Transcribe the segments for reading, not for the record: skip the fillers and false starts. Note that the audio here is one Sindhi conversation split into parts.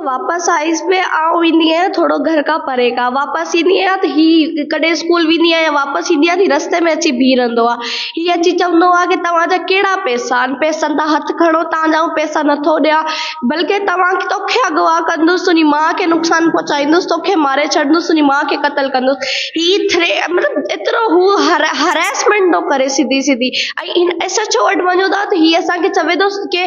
واپس آيس به آئون ويندي آهيان ٿورو گهر کان پري کان واپس ايندي آهيان ته هي ڪڏهن اسڪول ويندي آهيان واپس ايندي آهيان ته هي رستي ۾ اچي بيهي رهندو آهي هي اچي چوندو آهي ڪه توهان جا ڪهڙا پئسا آهن پئسن تان هٿ کڻو توهان جا آئون پئسا نٿو ڏيان بلڪه توهان توکي اغوا ڪندس تنهنجي ماء کي نقصان پهچائيندس توکي ماري ڇڏندس تنهنجي ماء کي قتل ڪندس هي ٿري مطلب ايترو هو هراسمينٽ ٿو ڪري سڌي سڌي ۽ هن ايس ايڇ او وٽ وڃون ٿا ته هي اسان کي چوي ٿو ڪي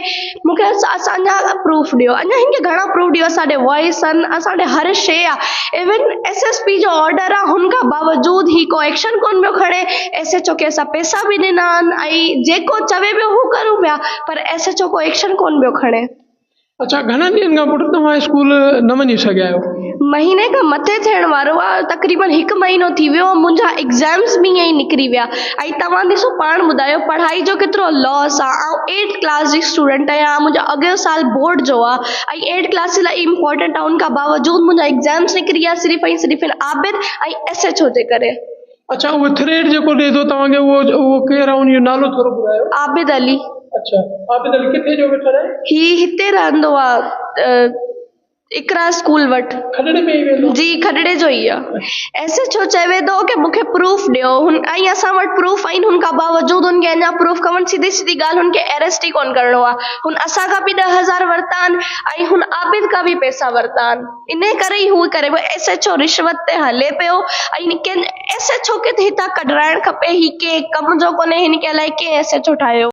مون کي اسان جا پروف ڏيو اڃا هن کي گهڻا پروف ڏيو اسان ڏي وائس آهن اسان ڏي هر شيء آهي ايون ايس ايس پي جو آرڊر آهي هن کان باوجود هي ڪو ايڪشن ڪونه پيو کڻي ايس ايڇ او کي اسان پئسا به ڏنا آهن ۽ جيڪو چوي پيو هو ڪرون پيا پر ايس ايڇ او ڪو ايڪشن ڪونه پيو کڻي. اڇا گهڻن ڏينهن کان پٽ توهان اسڪول نه وڃي سگهيا آهيو؟ مهيني کان مٿي ٿيڻ وارو آ تقريبن هڪ مهينو ٿي ويو منهنجا ايگزامس به ائين ئي نڪري ويا ۽ توهان ڏسو پاڻ ٻڌايو پڙهائي جو ڪيترو لاس آ آئون ايٽ ڪلاس جي اسٽوڊنٽ آهيان منهنجو اڳيون سال بورڊ جو آ ۽ ايٽ ڪلاس الاهي امپارٽنٽ آ ان کان باوجود منهنجا ايگزامس نڪري ويا صرف ۽ صرف هن عابد ۽ ايس ايڇ او جي ڪري. اڇا اهو ٿريڊ جيڪو ڏئي ٿو توهان کي اهو اهو ڪير آهي ان جو نالو ٿورو ٻڌايو. عابد علي. اڇا عابد علي ڪٿي جو ويٺل آهي؟ هي هتي رهندو آ اقرا اسڪول وٽ. کڏڙي ۾ ئي ويندو؟ جي کڏڙي جو ئي آ. ايس ايڇ او چوي ٿو ڪي مونکي پروف ڏيو هن ۽ اسان وٽ پروف آهن هن کان باوجود هن کي اڃا پروف کپن سڌي سڌي ڳالهه هن کي اريسٽ ئي ڪونه ڪرڻو آ هن اسان کان به 10,000 ورتا آهن ۽ هن عابد کان به پئسا ورتا آهن. انهي ڪري ئي هو ڪري پيو ايس ايڇ او رشوت تي هلي پيو ۽ ڪنهن ايس ايڇ او کي ته هتان ڪڍرائڻ کپي هي ڪنهن ڪم جو ڪونهي هن کي الائي ڪنهن ايس ايڇ او ٺاهيو.